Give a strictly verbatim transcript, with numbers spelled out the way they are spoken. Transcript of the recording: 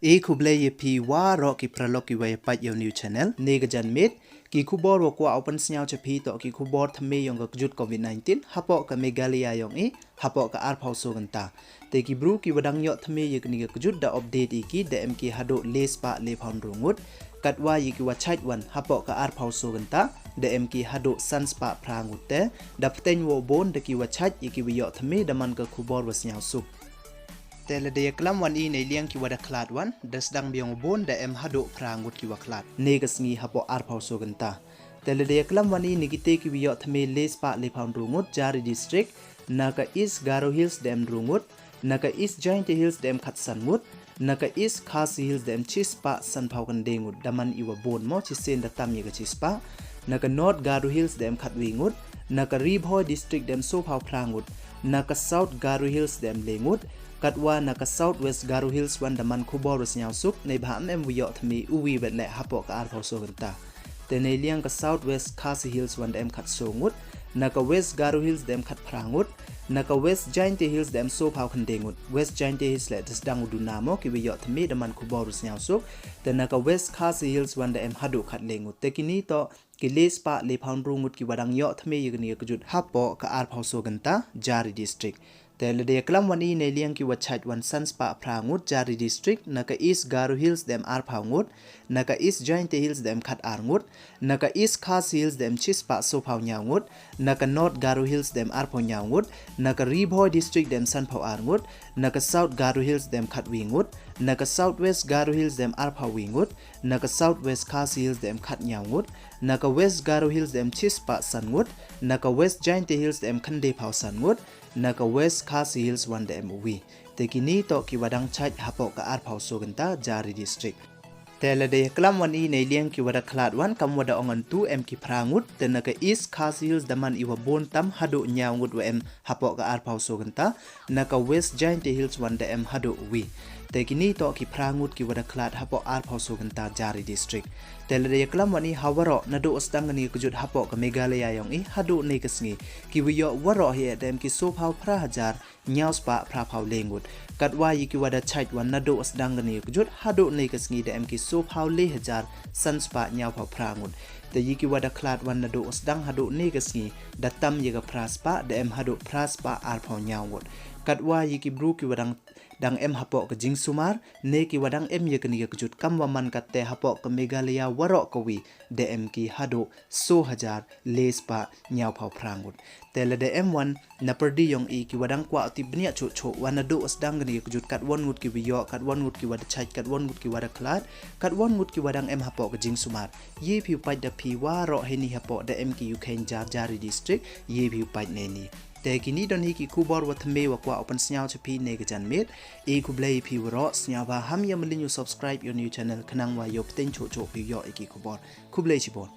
E khublei ya phi waroh ki paralok ki wa ya pait ya u new channel. Ne ka janmiet, ki khubor wa kwah u pynsngew cha phi toh ki khubor thymme yong ka kjut covid nineteen hapoh ka Meghalaya yong i hapoh ka arphaw so kynta. Te ki bru ki wa dang yoh thymme ya kani ka kjut da update i ki da em ki haduh le spah le phaw ynru ngut. Katwa ya ki wa chait wan hapoh ka arphaw so kynta da em ki haduh san spah phra ngut. Te da pteng wow bun da ki wa chait ya ki wa yoh thymme da man ka khubor wa sngewsuk. Te lada ya klam wan i nei liang ki wa da khlad wan, da sdang biang bun da em haduh phra ngut ki wa khlad ne ka sngi hapoh arphaw so kynta. Te lada ya klam wan i nei kite ki wa yoh thymme le spah le phaw ynru ngut jar i district, na ka East Garo Hills da em ynru ngut, na ka East Jaintia Hills da em khatsan ngut, na ka East Khasi Hills da em chi spah san phaw khyndai ngut, da man i wa bun mo, chi sien da tam ya ka chi spah. Na ka North Garo Hills da em khatwi ngut, na ka Ri Bhoi District da em so phaw phra ngut, na ka South Garo Hills da em le ngut. Katwa na ka South West Garo Hills wan da man khubor wa sngewsuk, nei bha em em wa yoh thymme u wi wet le hapoh ka arphaw so kynta. Te nei liang ka South West Khasi Hills wan da em khatso ngut, na ka West Garo Hills da em khatphra ngut, na ka West Jaintia Hills da em so phaw khyndai ngut. West Jaintia Hills le da sdang u duna mo ki wa yoh thymme da man khubor wa sngewsuk. Te na ka West Khasi Hills wan da em haduh khatle ngut. Te kini toh ki le spah le phaw ynru ngut ki wa dang yoh thymme ya kani ka kjut hapoh ka arphaw so kynta jar i district. Te lada ya klam wan i nei liang ki wa chait wan san spah phra ngut jar i district, na ka East Garo Hills da em arphaw ngut, na ka East Jaintia Hills da em khatar ngut, na ka East Khasi Hills da em chi spah so phaw nyaw ngut, na ka North Garo Hills da em arphaw nyaw ngut, na ka Ri Bhoi District da em san phaw ar ngut, na ka South Garo Hills da em khatwi ngut, na ka South West Garo Hills da em arphaw wi ngut, na ka South West Khasi Hills da em khat nyaw ngut, na ka West Garo Hills da em chi spah san ngut, na ka West Jaintia Hills da em khyndai phaw san ngut, na ka West Khasi Hills wan da em u wi. Te kini toh ki wa dang chait hapoh ka arphaw so kynta jar i district. Te lada ya klam wan i nei liang ki wa da khlad wan kam wa da ong antu em ki phra ngut, te na ka East Khasi Hills da man i wa bun tam haduh nyaw ngut wa em hapoh ka arphaw so kynta, na ka West Jaintia Hills wan da em haduh u wi. Te kini toh ki phra ngut ki wa da khlad hapoh arphaw so kynta jar i district. Te lada ya klam wan i ha waroh naduh sdang kani ka kjut hapoh ka Meghalaya yong i haduh ne ka sngi, ki wa yoh waroh hi da em ki so phaw phra hajar nyaw spah phra phaw le ngut. Katwa ya ki wa da chait wan naduh sdang kani ka kjut haduh ne ka sngi da em ki so phaw le hajar san spah nyaw phaw phra ngut. Te ya ki wa da khlad wan naduh sdang haduh ne ka sngi da tam ya ka phra spah, da em haduh phra spah arphaw nyaw ngut. Katwa ya ki bru ki wa dang, dang em hapoh ka jingsumar ne ki wa dang em ya kani ka kjut kam wa man katte hapoh ka Meghalaya waroh ka wi da em ki haduh so hajar le spah nyaw phaw phra ngut. Te lada em wan na pyrdi yong i ki wa dang kwah u tip bniah chuh chuh wa naduh sdang kani ka kjut, katwon ngut ki wa yoh, katwon ngut ki wa da chait, katwon ngut ki wa da khlad, katwon ngut ki wa dang em hapoh ka jingsumar, ye phi u pait da phi waroh heini hapoh da em ki u kheiñ jar jar i district, ye phi u pait neini. Te kini don hi ki khubor wa thymme wa kwah u pynsngew cha phi ne ka janmiet. I khublei phi waroh, sngewbha ham ya mlien u subscribe ya u new channel khnang wa yoh pteng chuh chuh phi yoh i ki khubor. Khublei chibun.